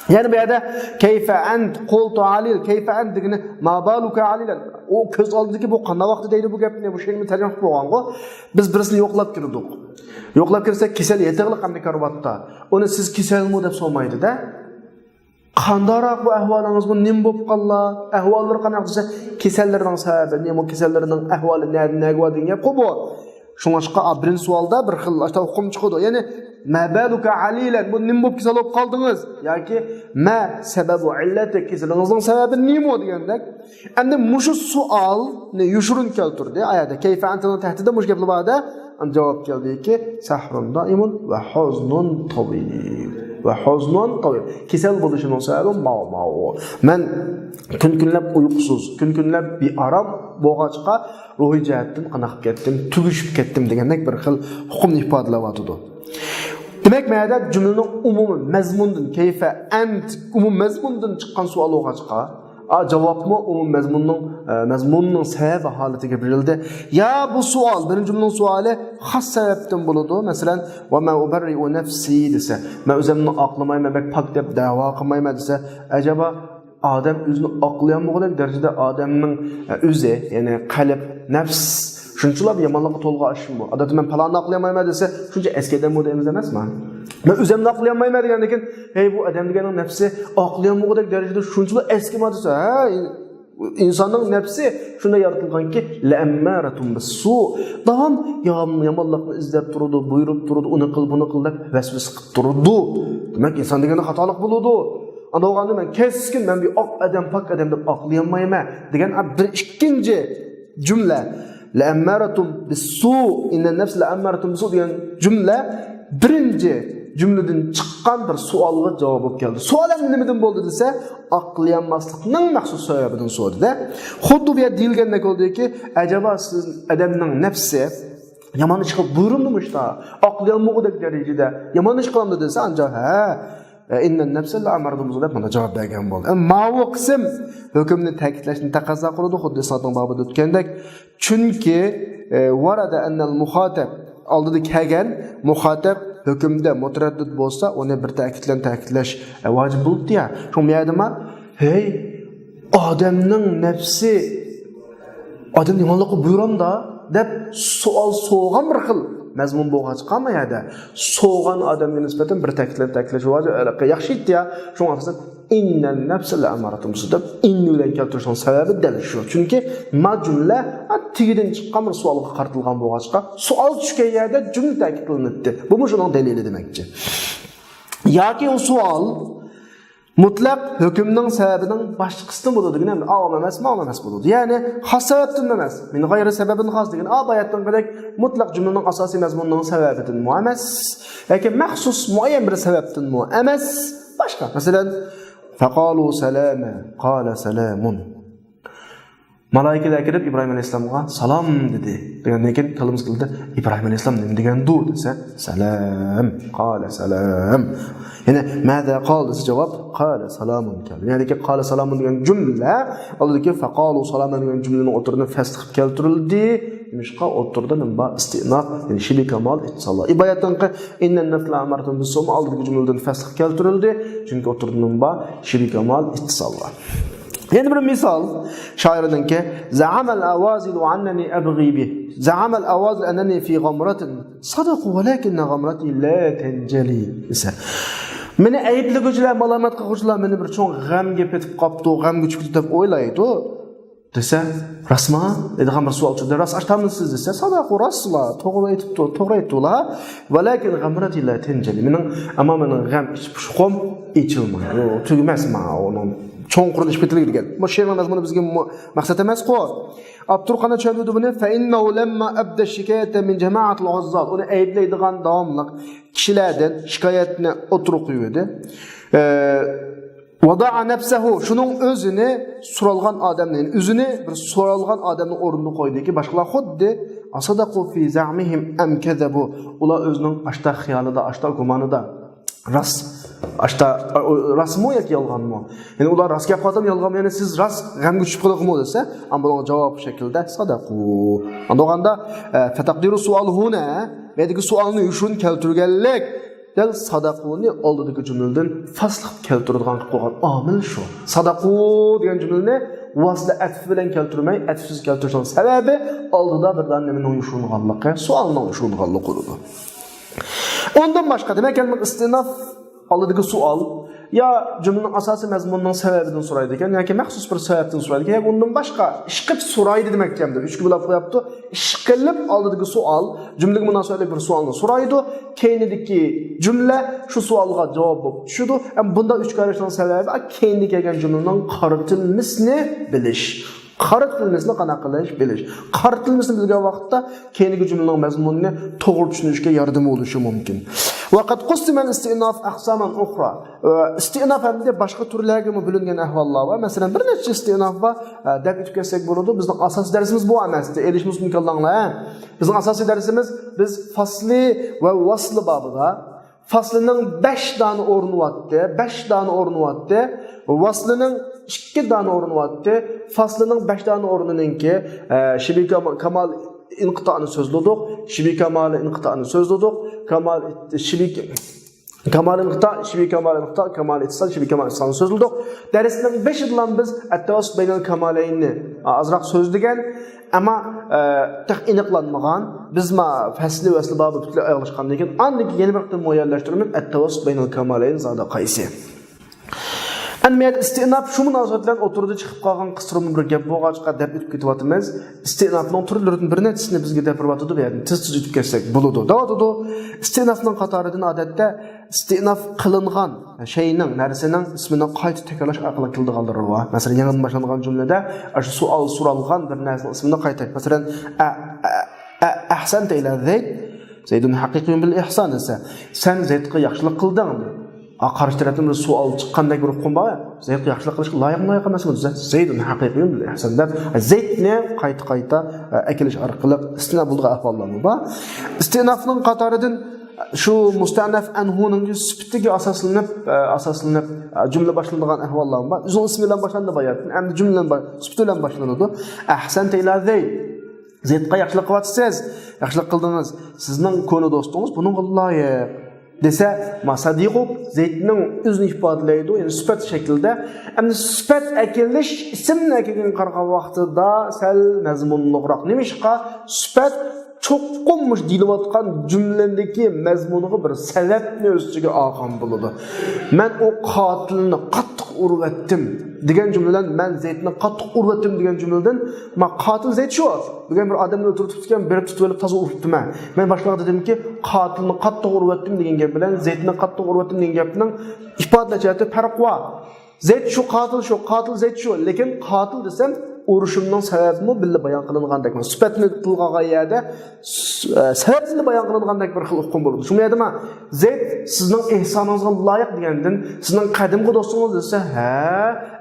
يەنى بۇ يەردە كيف أنت؟ قلت عليل، كيف أنت دېگىنى ما بالك عليلا؟ ئۇ كۆز ئالدىدىكى بۇ قانداق ۋاقتى دەيدۇ بۇ گەپنى، بۇ شېئىرنى تەرجىمە قىلىپ بولغانغۇ. بىز بىرسىنى يوقلاپ كىردۇق. يوقلاپ كىرسەك كېسەل يېتىغلىق ئەمدى كارىۋاتتا. ئۇنى سىز كېسەلمۇ دەپ سورىمايدۇ-دە. قانداقراق بۇ ئەھۋالىڭىز، بۇ نېمە بولۇپ قاللا؟ ئەھۋاللىرى قانداق دېسە، كېسەللىرىنىڭ سەۋەبى نېمە، كېسەللىرىنىڭ ئەھۋالى نەدىن نەگە بار دېگەن گەپقۇ بۇ. شۇڭلاشقا، ئا، بىرىنچى سوئالدا بىر خىل ئاشتا ئۇقۇم چىقىدۇ. يەنى، ما بالك عليلا، بۇ نېمە بولۇپ كېسەل بولۇپ قالدىڭىز؟ ياكى، ما سبب علتك، كېسىلىڭىزنىڭ سەۋەبى نېمە دېگەندەك. ئەمدى مۇشۇ سوئالنى يوشۇرۇن كەلتۈردى. ئايەتتە كيف أنتنىڭ تەھتىدە مۇشۇ گەپلەر بار-دە. ئەمدى جاۋاب كەلدىكى، سهر دائم وحزن طويل. وحزن طويل. كېسەل بولۇشىنىڭ سەۋەبى ماۋۇ، ماۋۇ. مەن كۈن-كۈنلەپ ئۇيقۇسىز، كۈن-كۈنلەپ بىئارام بولغاچقا، روھىي جەھەتتىن قانداق كەتتىم، تۈگىشىپ كەتتىم دېگەندەك بىر خىل ئۇقۇمنى ئىپادىلەۋاتىدۇ. دېمەك، مەدە جۈملىنىڭ ئومۇمىي مەزمۇندىن، كيف أنت، ئومۇمىي مەزمۇندىن چىققان سوئال بولغاچقا، ئا، جاۋابمۇ ئومۇمىي مەزمۇننىڭ، ئە، مەزمۇننىڭ سەۋەبى ھالىتىگە بېرىلدى. يا بۇ سوئال، بىرىنچى جۈملىنىڭ سوئالى خاس سەۋەبتىن بولىدۇ. مەسىلەن، وما أبرئ نفسي دېسە، مەن ئۆزۈمنى ئاقلىمايمەن، بەك پاك دەپ دەۋا قىلمايمەن دېسە، ئەجەبا ئادەم ئۆزىنى ئاقلىيالمىغۇدەك دەرىجىدە ئادەمنىڭ، ئە، ئۆزى، يەنى قەلب، نەپس شۇنچىلا يامانلىققا تولغان ئىشمۇ؟ ئادەتتە مەن پالاننى ئاقلىيالمايمەن دېسە، شۇنچە ئەسكى ئادەممۇ دەيمىز ئەمەسمۇ؟ مەن ئۆزۈمنى ئاقلىيالمايمەن دېگەندىن كېيىن، ھەي، بۇ ئادەم دېگەننىڭ نەپسى ئاقلىيالمىغۇدەك دەرىجىدە شۇنچىلا ئەسكىمە دېسە، ھە، ئىنساننىڭ نەپسى شۇنداق يارىتىلغانكى، لەئەممارەتۇن بىسسۇ. داۋام يام-، يامانلىقنى ئىزدەپ تۇرىدۇ، بۇيرۇپ تۇرىدۇ، ئۇنى قىل، بۇنى قىل دەپ ۋەسۋەسە قىلىپ تۇرىدۇ. دېمەك، ئىنسان دېگەندە خاتالىق بولىدۇ. ئاندىن مەن كەسكىن، مەن بىر ئاق ئادەم، پاك ئادەم دەپ ئاقلىيالمايمەن دېگەن بىر ئىككىنچى جۈملە. لەئەممارەتۇن بىسسۇ، ئىننەن نەفسە لەئەممارەتۇن بىسسۇ دېگەن جۈملە بىرىنچى جۈملىدىن چىققان بىر سوئالغا جاۋاب بولۇپ كەلدى. سوئال ئەمدى نېمىدىن بولدى دېسە، ئاقلىيالماسلىقنىڭ مەخسۇس سەۋەبىدىن سورىدى-دە. خۇددى بۇ يەردە دېيىلگەندەك بولدىكى، ئەجەبا سىز ئادەمنىڭ نەپسى يامان ئىشقا بۇيرۇمدىمۇ شۇنداق؟ ئاقلىيالمىغۇدەك دەرىجىدە يامان ئىش قىلامدۇ دېسە، ئانچە ھە، ئىننەن نەفسە لەئەممارەتۇن بىسسۇ دەپ مانا جاۋاب بەرگەن بولدى. ئەمما ماۋۇ قىسىم ھۆكۈمنى تەكىتلەشنى تەقەززا قىلىدۇ، خۇددى ئىسنادنىڭ بابىدا ئۆتكەندەك. چۈنكى، ئە، ۋارەدە ئەننەل مۇخاتەب، ئالدىدا كەلگەن مۇخاتەب ھۆكۈمدە مۇتەرەددىت بولسا، ئۇنى بىر تەكىتلەن تەكىتلەش، ئە، ۋاجىپ بولۇپتۇ يا. شۇڭا بۇ يەردىمۇ، ھەي، ئادەمنىڭ نەپسى ئادەمنى يامانلىققا بۇيرامدا دەپ سوئال سورىغان بىر خىل مەزمۇن بولغاچقا، ما يەردە سورىغان ئادەمگە نىسبەتەن بىر تەكىتلەپ تەكىتلەش ۋاجىپ، ياخشى ئېيتتى يا. شۇڭا ئاساسەن، ئىننەن نەفسە لەئەممارەتۇن بىسسۇ دەپ ئىننە بىلەن كەلتۈرۈشنىڭ سەۋەبى دەل شۇ. چۈنكى ما جۈملە تېگىدىن چىققان بىر سوئالغا قارىتىلغان بولغاچقا، سوئال چۈشكەن يەردە جۈملە تەكىتلىنىپتۇ. بۇمۇ شۇنىڭ دەلىلى دېمەكچى. ياكى ئۇ سوئال مۇتلەق ھۆكۈمنىڭ سەۋەبىنىڭ باشقىسىدىن بولىدۇ دېگەن، ئەمدى ئاۋام ئەمەس، ماۋام ئەمەس بولىدۇ. يەنى خاس سەۋەبتىن ئەمەس. مىن غەيرى سەۋەبىن خاس دېگەن، ئاۋايەتنىڭكىدەك مۇتلەق جۈملىنىڭ ئاساسىي مەزمۇنىنىڭ سەۋەبىدىنمۇ ئەمەس. ياكى مەخسۇس مۇئەييەن بىر سەۋەبتىنمۇ ئەمەس. باشقا. مەسىلەن، فەقالۇ سەلامە، قالە سەلامۇن. مالائىكىلەر كىرىپ ئىبراھىم ئەلەيھىسسالامغا سالام دېدى. دېگەندىن كېيىن كالىمىز كېلىدۇ، ئىبراھىم ئەلەيھىسسالام نېمە دېگەندۇ دېسە، سالام، قالە سالام. يەنى ماذا قال دېسە جاۋاب، قالە سالامۇن كەلدى. يەنى قالە سالامۇن دېگەن جۈملە، ئالدىدىكى فەقالۇ سەلامە دېگەن جۈملىنىڭ ئوتتۇرىدىن فەسلە قىلىپ كەلتۈرۈلدى. نېمىشقا؟ ئوتتۇرىدا نېمە بار؟ ئىستىئناف، يەنى شىبھى كامال ئىتتىسال بار. ئىبايەتنىڭكى ئىننەن نەفسە لەئەممارەتۇن بىسسۇمۇ ئالدىدىكى جۈملىدىن فەسلە قىلىپ كەلتۈرۈلدى. چۈنكى ئوتتۇرىدا نېمە بار؟ شىبھى كامال ئىتتىسال بار. يەنە بىر مىسال شائىرنىڭكى، زەئەمەل ئەۋازىلۇ ئەننەنى ئەبغى بىھ. زەئەمەل ئەۋازىلۇ ئەننەنى فى غەمرەتىن. سەدەقۇ ۋەلەكىننە غەمرەتى لا تەنجەلى دېسە. مېنى ئەيىبلىگۈچىلەر، مالامەت قىلغۇچىلار مېنى بىر چوڭ غەمگە پېتىپ قاپتۇ، غەمگە چۈشۈپتۇ دەپ ئويلايدۇ دېسە، راستمۇ؟ دەيدىغان بىر سوئال چۈشتى. راست ئاچتامسىز دېسە، سەدەقۇ، راستلا، توغرا ئېيتىپتۇ، توغرا ئېيتتىلا. ۋەلەكىن غەمرەتى لا تەنجەلى. مېنىڭ، ئەمما مېنىڭ غەم ئىچ پۇشۇقۇم ئېچىلمايدۇ. ئۇ تۈگىمەس ماڭا ئۇنىڭ چوڭقۇرىنى ئېچىپ كېتىلگەن. بۇ شېئىرنىڭ مەزمۇنى بىزگە مۇ-، مەقسەت ئەمەسقۇ. ئاپتور قانداق چۈشەندۈردى بۇنى؟ فەئىننەھۇ لەمما ئەبدە شىكايەتە مىن جەمائەتىل ئۇززال. ئۇنى ئەيىبلەيدىغان داۋاملىق كىشىلەردىن شىكايەتنى ئوتتۇرىغا قويۇۋىدى. ئە، ۋەدەئە نەفسەھۇ، شۇنىڭ ئۆزىنى سورالغان ئادەمنى، يەنى ئۆزىنى بىر سورالغان ئادەمنىڭ ئورنىدا قويدىكى، باشقىلار خۇددى ئەسەدەقۇ فى زەئمىھىم ئەم كەزەبۇ، ئۇلار ئۆزىنىڭ ئاشتا خىيالىدا، ئاشتا گۇمانىدا راست، ئاشتا، راستمۇ ياكى يالغانمۇ؟ يەنى ئۇلار راست گەپ قىلىۋاتامدۇ، يالغانمۇ؟ يەنى سىز راست غەمگە چۈشۈپ قالدىڭىزمۇ دېسە، ئاندىن بۇنىڭغا جاۋاب شەكلىدە سەدەقۇ. ئاندىن بولغاندا، ئە، فەتەقدىرۇ سوئال ھۇنا، بۇ يەردىكى سوئالنى يوشۇرۇن كەلتۈرگەنلىك دەل سەدەقۇنى ئالدىدىكى جۈملىدىن فاسلىق كەلتۈرىدىغان قىلىپ قويغان ئامىل شۇ. سەدەقۇ دېگەن جۈملىنى ۋاسىتە ئەتىپ بىلەن كەلتۈرمەي، ئەتىپسىز كەلتۈرۈشنىڭ سەۋەبى ئالدىدا بىردان نېمىنىڭ يوشۇرۇنغانلىقى، سوئالنىڭ يوشۇرۇنغانلىقى بولىدۇ. ئۇندىن باشقا، دېمەك، ئەمدى ئىستىناف ئالدىدىكى سوئال يا جۈملىنىڭ ئاساسىي مەزمۇنىنىڭ سەۋەبىدىن سورايدىكەن ياكى مەخسۇس بىر سەۋەبتىن سورايدىكەن ياكى ئۇندىن باشقا ئىشقىلىپ سورايدۇ دېمەكچى، ئەمدى ئۈچكە بۆلۈپ قويۇپتۇ. ئىشقىلىپ ئالدىدىكى سوئال جۈملىگە مۇناسىۋەتلىك بىر سوئالنى سورايدۇ. كەينىدىكى جۈملە شۇ سوئالغا جاۋاب بولۇپ چۈشىدۇ. ئەمما بۇنداق ئۈچ كارىشنىڭ سەۋەبى كەينىدە كەلگەن جۈملىنىڭ قارىتىلمىسىنى بىلىش. قارىتىلمىسىنى قانداق قىلىش؟ بىلىش. قارىتىلمىسىنى بىلگەن ۋاقىتتا كەينىدىكى جۈملىنىڭ مەزمۇنىنى توغرا چۈشىنىشكە ياردىمى بولۇشى مۇمكىن. ۋەقەد قۇسسىمەل ئىستىئناف ئەقسامەن ئۇخرا. ئىستىئناف ھەمدە باشقا تۈرلەرگىمۇ بۆلۈنگەن ئەھۋاللار بار. مەسىلەن، بىر نەچچە ئىستىئناف بار. دەپ ئۆتۈپ كەتسەك بولىدۇ. بىزنىڭ ئاساسىي دەرسىمىز بۇ ئەمەس. ئېلىشىمىز مۇمكىنلاڭلار. بىزنىڭ ئاساسىي دەرسىمىز، بىز فاسلى ۋە ۋاسلى بابىدا فاسلىنىڭ بەش دانە ئورنى بارتتى، بەش دانە ئورنى بارتتى. ۋاسلىنىڭ ئىككى دانە ئورنى بارتتى. فاسلىنىڭ بەش دانە ئورنىنىڭكى، ئە، شىبى كاما-، كامال ئىنقىتائىنى سۆزلىدۇق. شىبى كامال ئىنقىتائىنى سۆزلىدۇق. كامال، شىبى، كمال انقطاع، شبه كمال انقطاع، كمال اتصال، شبه كمال اتصالنى سۆزلىدۇق. دەرسنىڭ بېشىدىلا بىز التوسط بين الكماليننى ئازراق سۆزلىگەن، ئەمما، ئە، تېخى ئېنىقلانمىغان. بىز ما فەسلى ۋەسلى بابى پۈتۈنلەي ئاياغلاشقاندىن كېيىن، ئاندىن كېيىن يەنە بىر قېتىم مۇئەييەنلەشتۈرىمىز، التوسط بين الكمالين زادا قايسى؟ ئەمدى بۇ يەردە ئىستىئناف شۇ مۇناسىۋەت بىلەن ئوتتۇرىدا چىقىپ قالغان قىستۇرما بىر گەپ بولغاچقا دەپ ئۆتۈپ كېتىۋاتىمىز. ئىستىئنافنىڭ تۈرلىرىدىن بىر نەچچىسىنى بىزگە دەپ بېرىۋاتىدۇ، بۇ يەردىن تېز-تېز ئۆتۈپ كەتسەك بولىدۇ. دەۋاتىدۇ، ئىستىئنافنىڭ قاتارىدىن ئادەتتە ئىستىئناف قىلىنغان شەينىڭ، نەرسىنىڭ ئىسمىنى قايتا تەكرارلاش ئارقىلىق كېلىدىغانلىرى بار. مەسىلەن، يېڭىدىن باشلانغان جۈملىدە ئاشۇ سوئال سورالغان بىر نەرسىنىڭ ئىسمىنى قايتا، مەسىلەن، ئە، ئە، ئە، ئەھسەنتە ئىلە زەيد، زەيدۇن ھەقىقىيۇن بىل ئىھسان دېسە، سەن زەيدقا ياخشىلىق قىلدىڭ. ئا، قارشى تەرەپتىن بىر سوئال چىققاندەك بىر ئۇقۇم بار. زەيدقا ياخشىلىق قىلىشقا لايىقمۇ لايىق ئەمەسمۇ دېسە، زەيدۇن ھەقىقىيۇن بىل ئىھسان دەپ زەيدنى قايتا-قايتا، ئە، ئەكېلىش ئارقىلىق ئىستىنا بولىدىغان ئەھۋاللارمۇ بار. ئىستىنافنىڭ قاتارىدىن شۇ مۇستەنەف ئەنھۇنىڭ سۈپىتىگە ئاساسلىنىپ، ئە، ئاساسلىنىپ، ئە، جۈملە باشلىنىدىغان ئەھۋاللارمۇ بار. ئۆزىنىڭ ئىسمى بىلەن باشلاندى باياتىن، ئەمدى جۈملە بىلەن باش-، سۈپىتى بىلەن باشلىنىدۇ. ئەھسەنتە ئىلە زەيد. زەيدقا ياخشىلىق قىلىۋاتىسىز، ياخشىلىق قىلدىڭىز، سىزنىڭ كونا دوستىڭىز بۇنىڭغا لايىق دېسە، ما سەدىقۇك زەيدنىڭ ئۆزىنى ئىپادىلەيدۇ، يەنى سۈپەت شەكلىدە. ئەمدى سۈپەت ئەكېلىش ئىسىمنى ئەكەلگەنگە قارىغان ۋاقتىدا سەل مەزمۇنلۇقراق. نېمىشقا؟ سۈپەت چوقۇم مۇشۇ دېيىلىۋاتقان جۈملىدىكى مەزمۇنغا بىر سەۋەبنى ئۆز ئىچىگە ئالغان بولىدۇ. مەن ئۇ قاتىلنى قاتتىق ئۇرۇۋەتتىم دېگەن جۈملە بىلەن مەن زەيدنى قاتتىق ئۇرۇۋەتتىم دېگەن جۈملىدىن، ما قاتىل زەيد شۇ. بۈگۈن بىر ئادەمنى ئۆلتۈرۈپ تۇتۇپ كەلگەن بىرنى تۇتۇۋېلىپ تازا ئۇرۇپتىمەن. مەن باشقىلارغا دېدىمكى، قاتىلنى قاتتىق ئۇرۇۋەتتىم دېگەن گەپ بىلەن زەيدنى قاتتىق ئۇرۇۋەتتىم دېگەن گەپنىڭ ئىپادىلەش جەھەتتە پەرق بار. زەيد شۇ، قاتىل شۇ، قاتىل زەيد شۇ. لېكىن قاتىل دېسەم، ئۇرۇشۇمنىڭ سەۋەبىمۇ بىللە بايان قىلىنغاندەك. سۈپەتنى تىلغا ئالغان يەردە س-، ئە، سەۋەبنى بايان قىلىنغاندەك بىر خىل ئۇقۇم بولىدۇ. شۇ يەردە مانا زەيد سىزنىڭ ئېھسانىڭىزغا لايىق دېگەندىن، سىزنىڭ قەدىمكى دوستىڭىز دېسە، ھە،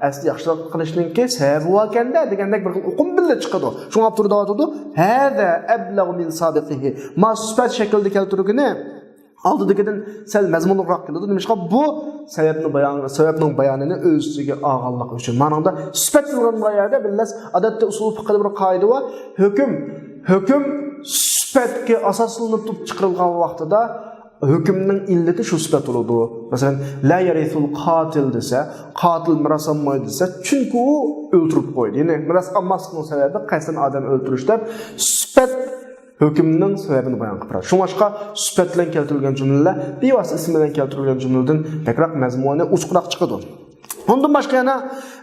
ئەسلى ياخشىلىق قىلىشنىڭكى سەۋەبى باركەندە دېگەندەك بىر خىل ئۇقۇم بىللە چىقىدۇ. شۇڭا ئاپتور دەۋاتىدۇ، ھەزا ئەبلەغۇ مىن سابىقىھى. ما سۈپەت شەكلىدە كەلتۈرگىنى ئالدىدىكىدىن سەل مەزمۇنلۇقراق كېلىدۇ. نېمىشقا؟ بۇ سەۋەبنى بايان، سەۋەبنىڭ بايانىنى ئۆز ئىچىگە ئالغانلىقى ئۈچۈن. مانىڭدا سۈپەت دېيىلغان يەردە بىللەس، ئادەتتە ئۇسۇل پىقىدا بىر قائىدە بار. ھۆكۈم، ھۆكۈم سۈپەتكە ئاساسلىنىپ چىقىرىلغان ۋاقتىدا ھۆكۈمنىڭ ئىللىتى شۇ سۈپەت بولىدۇ. مەسىلەن، لا يەرىسۇل قاتىل دېسە، قاتىل مىراس ئالمايدۇ دېسە، چۈنكى ئۇ ئۆلتۈرۈپ قويدى. يەنى مىراس ئالماسلىقنىڭ سەۋەبى قەستەن ئادەم ئۆلتۈرۈش دەپ سۈپەت ھۆكۈمنىڭ سەۋەبىنى بايان قىلىپ بېرىدۇ. شۇڭلاشقا سۈپەت بىلەن كەلتۈرۈلگەن جۈملىلەر بىۋاسىتە ئىسىم بىلەن كەلتۈرۈلگەن جۈملىدىن بەكرەك مەزمۇنى ئوچۇقراق چىقىدۇ. ئۇندىن باشقا يەنە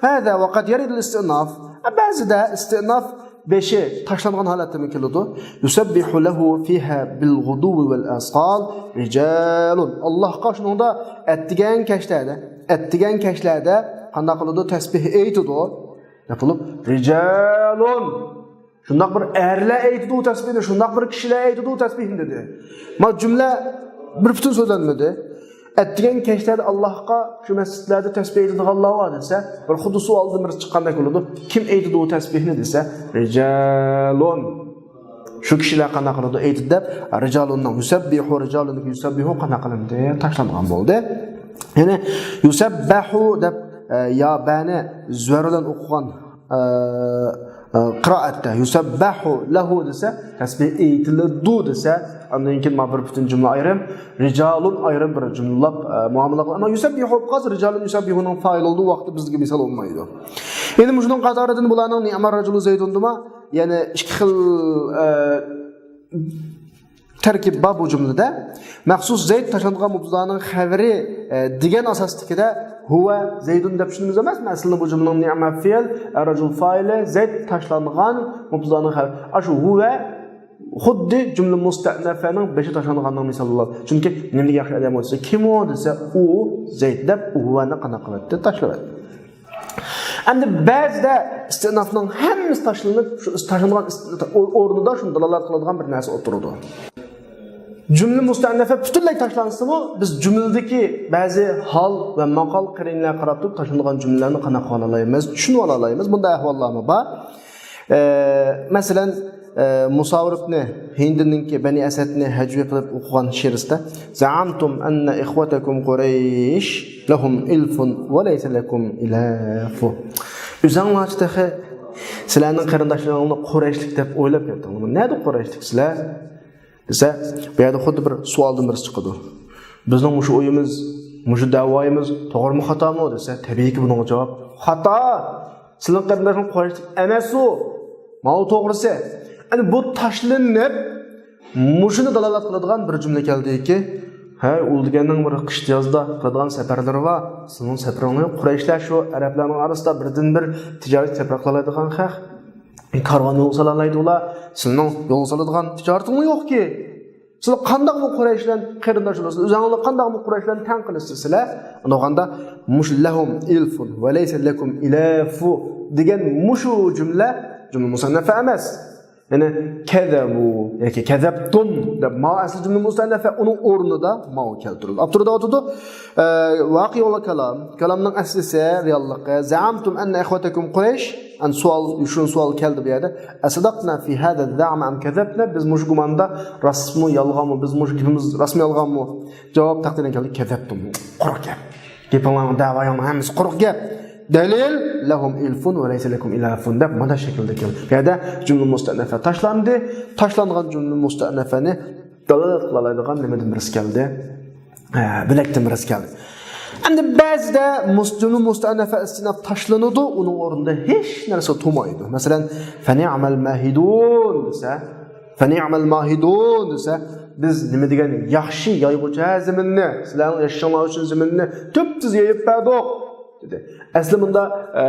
ھەزا ۋە قەد يەرىدۇل ئىستىناف. بەزىدە ئىستىناف بېشى تاشلانغان ھالەتتىمۇ كېلىدۇ. يۇسەببىھۇ لەھۇ فىھا بىل غۇدۇۋۋى ۋەل ئاسال رىجالۇن. ئاللاھقا شۇنىڭدا ئەتىگەن كەچلەردە، ئەتىگەن كەچلەردە قانداق قىلىدۇ؟ تەسبىھ ئېيتىدۇ. نەقىلۇ رىجالۇن. شۇنداق بىر ئەرلەر ئېيتىدۇ تەسبىھنى، شۇنداق بىر كىشىلەر ئېيتىدۇ تەسبىھنى دېدى. ما جۈملە بىر پۈتۈن سۆزلەنمىدى. ئەتىگەن كەچلەردە ئاللاھقا شۇ مەسچىتلەردە تەسبىھ ئېيتىدىغانلار بار دېسە، بىر خۇددى سوئالدىن بىر چىققاندەك بولىدۇ. كىم ئېيتىدۇ تەسبىھنى دېسە، رىجالۇن. شۇ كىشىلەر قانداق قىلىدۇ ئېيتىدۇ دەپ، رىجالۇننىڭ يۇسەببىھۇ، رىجالۇندىكى يۇسەببىھۇ قانداق قىلىندى؟ تاشلانغان بولدى. يەنى يۇسەببەھۇ دەپ، ئە، يا بەنى زۆر بىلەن ئوقۇغان، ئە، ئە، قىرائەتتە يۇسەببەھۇ لەھۇ دېسە، تەسبىھ ئېيتىلىدۇ دېسە، ئاندىن كېيىن مانا بىر پۈتۈن جۈملە ئايرىم، رىجالۇن ئايرىم بىر جۈملىلەپ، ئە، مۇئامىلە قىلىدۇ. ئەمما يۇسەببىھۇ بولۇپ قالسا، رىجالۇن يۇسەببىھۇنىڭ فائىلى بولىدۇ، ۋاقتى بىزگە مىسال بولمايدۇ. يەنە مۇشۇنىڭ قاتارىدىن بۇلارنىڭ نىئمەر راجۇلۇ زەيدۇندىمۇ، يەنى ئىككى خىل، ئە، تەركىب بار بۇ جۈملىدە. مەخسۇس زەيد تاشلانغان مۇبتىدانىڭ خەۋىرى، ئە، دېگەن ئاساستىكىدە ھۇۋە زەيدۇن دەپ چۈشىنىمىز ئەمەسمۇ؟ ئەسلىدە بۇ جۈملىنىڭ نىئمە فېئىل، ئەرراجۇل فائىلى، زەيد تاشلانغان مۇبتىدانىڭ خەۋىرى. ئاشۇ ھۇۋە خۇددى جۈملە مۇستەئنەفەنىڭ بېشى تاشلانغاننىڭ مىسالى بولىدۇ. چۈنكى نېمىدېگەن ياخشى ئادەم بولسا، كىم ئۇ دېسە، ئۇ زەيد دەپ ئۇ ھۇۋەنى قانداق قىلىۋەتتى؟ تاشلىۋەتتى. ئەمدى بەزىدە ئىستىئنافنىڭ ھەممىسى تاشلىنىپ، شۇ تاشلانغان ئىست-، ئو-، ئورنىدا شۇنى دالالەت قىلىدىغان بىر نەرسە ئولتۇرىدۇ. جۈملە مۇستەنەفە پۈتۈنلەي تاشلانسىمۇ، بىز جۈملىدىكى بەزى ھال ۋە ماقال قەرىنىلەرگە قاراپ تۇرۇپ تاشلانغان جۈملىلەرنى قانداق قىلالايمىز، چۈشىنىۋالالايمىز. بۇنداق ئەھۋاللارمۇ بار. ئە، مەسىلەن، ئە، مۇساۋىر ئىبنى ھىندىنىڭكى بەنى ئەسەدنى ھەجۋىي قىلىپ ئوقۇغان شېئىرىسىدە، زەئەمتۇم ئەننە ئىخۋەتەكۇم قۇرەيش لەھۇم ئىلفۇن ۋە لەيسە لەكۇم ئىلەفۇ. ئۆزۈڭلارچە تېخى سىلەرنىڭ قېرىنداشلىرىڭلارنى قۇرەيشلىك دەپ ئويلاپ يۈردۈڭلارمۇ؟ نەدە قۇرەيشلىك سىلەر؟ دېسە، بۇ يەردە خۇددى بىر سوئالدىن بىرسى چىقىدۇ. بىزنىڭ مۇشۇ ئويىمىز، مۇشۇ دەۋايىمىز توغرىمۇ خاتامۇ دېسە، تەبىئىيكى بۇنىڭغا جاۋاب خاتا. سىلىڭ قېرىنداشىڭ قۇرەيشلىك ئەمەسۇ. ماۋۇ توغرىسى. يەنى بۇ تاشلىنىپ، مۇشۇنى دالالەت قىلىدىغان بىر جۈملە كەلدىكى، ھەي، ئۇ دېگەننىڭ بىر قىشتا يازدا قىلىدىغان سەپەرلىرى بار. سېنىڭ سەپىرىڭنى قۇرەيشلەر شۇ ئەرەبلەرنىڭ ئارىسىدا بىردىنبىر تىجارەت سەپەر قىلالايدىغان خەق. كارۋان يولغا سالالايدۇ ئۇلار. سېنىڭ يولغا سالىدىغان تىجارىتىڭمۇ يوقكى. سىلەر قانداقمۇ قۇرەيش بىلەن قېرىنداش بولىسىلەر؟ ئۆزۈڭلار قانداقمۇ قۇرەيش بىلەن تەڭ قىلىسىلەر سىلەر؟ ئۇنداقتا مۇشۇ لەھۇم ئىلفۇن ۋە لەيسە لەكۇم ئىلەفۇ دېگەن مۇشۇ جۈملە، جۈملە مۇسەننەفە ئەمەس. يەنى كەزەبۇ ياكى كەزەبتۇم دەپ ما ئەسلى جۈملە مۇسەننەفە، ئۇنىڭ ئورنىدا ماۋۇ كەلتۈرۈلدى. ئاپتوردا ئوتىدۇ، ئە، ۋاقىئۇل كالام، كالامنىڭ ئەسلىسى، رېئاللىقى، زەئەمتۇم ئەننە ئىخۋەتەكۇم قۇرەيش، ئەن سوئال، شۇ سوئال كەلدى بۇ يەردە. ئەسەدەقنا فى ھەزە زەئم ئەم كەزەبنا، بىز مۇشۇ گۇماندا راستمۇ يالغانمۇ، بىز مۇشۇ گېپىمىز راستمۇ يالغانمۇ؟ جاۋاب تەقدىردىن كەلدى، كەزەبتۇم. قۇرۇق گەپ. گېپىڭلارنىڭ، دەۋايىڭنىڭ ھەممىسى قۇرۇق گەپ. دەلىل، لەھۇم ئىلفۇن ۋە لەيسە لەكۇم ئىلەفۇن دەپ مانا شەكىلدە كەلدى. بۇ يەردە جۈملە مۇستەنەفە تاشلاندى. تاشلانغان جۈملە مۇستەنەفەنى دالالەت قىلالايدىغان نېمىدىن بىرسى كەلدى؟ ھە، بۆلەكتىن بىرسى كەلدى. ئەمدى بەزىدە مۇس-، جۈملە مۇستەنەفە ئىستىناپ تاشلىنىدۇ، ئۇنىڭ ئورنىدا ھېچ نەرسە تۇرمايدۇ. مەسىلەن، فەنىئمەل ماھىدۇن دېسە، فەنىئمەل ماھىدۇن دېسە، بىز نېمە دېگەن ياخشى يايغۇچى زېمىننى، سىلەرنىڭ ياشىشىڭلار ئۈچۈن زېمىننى تۈپتۈز يېيىپ بەردۇق، دېدى. ئەسلى بۇندا، ئە،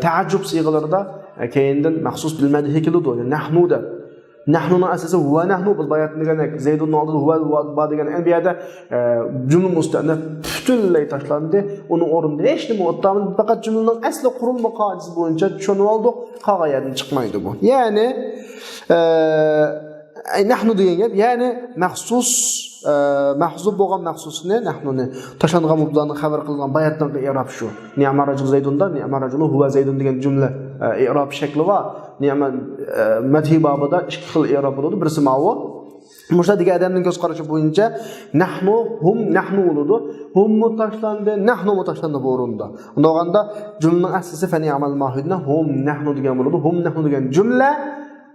تەئەججۈب سىيغىلىرىدا، ئە، كەينىدىن مەخسۇس بىل مەدھى كېلىدۇ، يەنى نەھنۇ دەپ. نەھنۇنىڭ ئەسلىسى ھۇۋە نەھنۇ، بىز باياتىن دېگەندەك، زەيدۇننىڭ ئالدىدا ھۇۋە، ھۇۋە بار دېگەن، ئەمدى بۇ يەردە، ئە، جۈملە مۇستەنەف پۈتۈنلەي تاشلاندى. ئۇنىڭ ئورنىدا ھېچ نېمە ئولتۇرمىدى. پەقەت جۈملىنىڭ ئەسلى قۇرۇلما قائىدىسى بويىچە چۈشىنىۋالدۇق. قالغان يەردىن چىقمايدۇ بۇ. يەنى، ئە، ئەي نەھنۇ دېگەن گەپ، يەنى مەخسۇس، ئە، مەھزۇپ بولغان مەخسۇسنى، نەھنۇنى، تاشلانغان مۇبتىلانى خەۋەر قىلىدىغان باياتىنقى ئىئراب شۇ. نىئمە رەجۇل زەيدۇندا نىئمە رەجۇلۇ ھۇۋە زەيدۇن دېگەن جۈملە، ئە، ئىئراب شەكلى بار. نىئمە، ئە، مەدھى بابىدا ئىككى خىل ئىئراب بولىدۇ. بىرسى ماۋۇ. مۇشۇ دېگەن ئادەمنىڭ كۆز قارىشى بويىچە نەھنۇ، ھۇم، نەھنۇ بولىدۇ. ھۇممۇ تاشلاندى، نەھنۇمۇ تاشلاندى بۇ ئورۇندا. ئۇنداق بولغاندا جۈملىنىڭ ئەسلىسى فەنىئمەل ماھىدۇنە ھۇم نەھنۇ دېگەن بولىدۇ. ھۇم نەھنۇ دېگەن جۈملە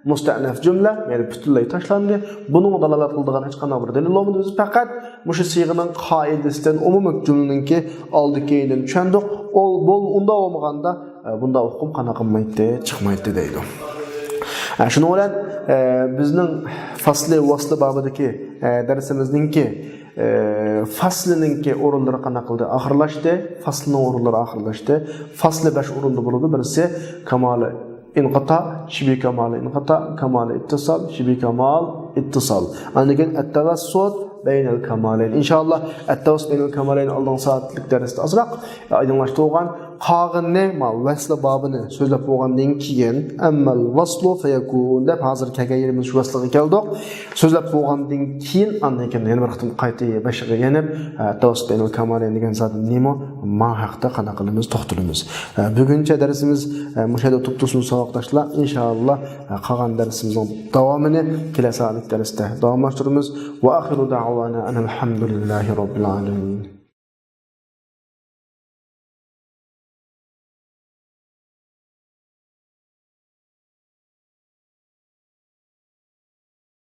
مۇستەنەف جۈملە، يەنى پۈتۈنلەي تاشلاندى. بۇنىڭغا دالالەت قىلىدىغان ھېچقانداق بىر دەلىل بولمىدى. بىز پەقەت مۇشۇ سىيغىنىڭ قائىدىسىدىن ئومۇمىي جۈملىنىڭكى ئالدى كەينىدىن چۈشەندۇق. ئۇ بول-، ئۇنداق بولمىغاندا، ئە، بۇنداق ئۇقۇم قانداق قىلمايتتى، چىقمايتتى دەيدۇ. ئە، شۇنىڭ بىلەن، ئە، بىزنىڭ فەسلى ۋەسلى بابىدىكى، ئە، دەرسىمىزنىڭكى، ئە، فەسلىنىڭكى ئورۇنلىرى قانداق قىلدى؟ ئاخىرلاشتى. فەسلىنىڭ ئورۇنلىرى ئاخىرلاشتى. فەسلى بەش ئورۇندا بولىدۇ. بىرسى كامالى ئىنقىتا، شىبى كامالى ئىنقىتا، كامالى ئىتتىسال، شىبى كامال ئىتتىسال. ئاندىن كېيىن ئەتتەۋەسسۇت بەينەل كامالەين. ئىنشائاللا، ئەتتەۋەسسۇت بەينەل كامالەين ئالدىنقى سائەتلىك دەرستە ئازراق ئايدىڭلاشتۇرغان. قالغىنىنى، ما، ۋەسلى بابىنى سۆزلەپ بولغاندىن كېيىن، ئەممەل ۋەسلۇ فەيەكۇن دەپ ھازىر كەلگەن يېرىمىز شۇ ۋەسلىگە كەلدۇق. سۆزلەپ بولغاندىن كېيىن، ئاندىن كېيىن يەنە بىر قېتىم قايتا بېشىغا يېنىپ، ئە، تەۋەسسۇت بەينەل كامالەين دېگەن زات نېمە؟ ما ھەقتە قانداق قىلىمىز؟ توختىلىمىز. ئە، بۈگۈنچە دەرسىمىز، ئە، مۇشۇ يەردە توختىسۇن ساۋاقداشلار. ئىنشائاللا، ئە، قالغان دەرسىمىزنىڭ داۋامىنى كېلەر سائەتلىك دەرستە داۋاملاشتۇرىمىز. ۋە ئاخىرۇ دەئۋانا ئەنىل ھەمدۇلىللاھى رەببىل ئالەمىن.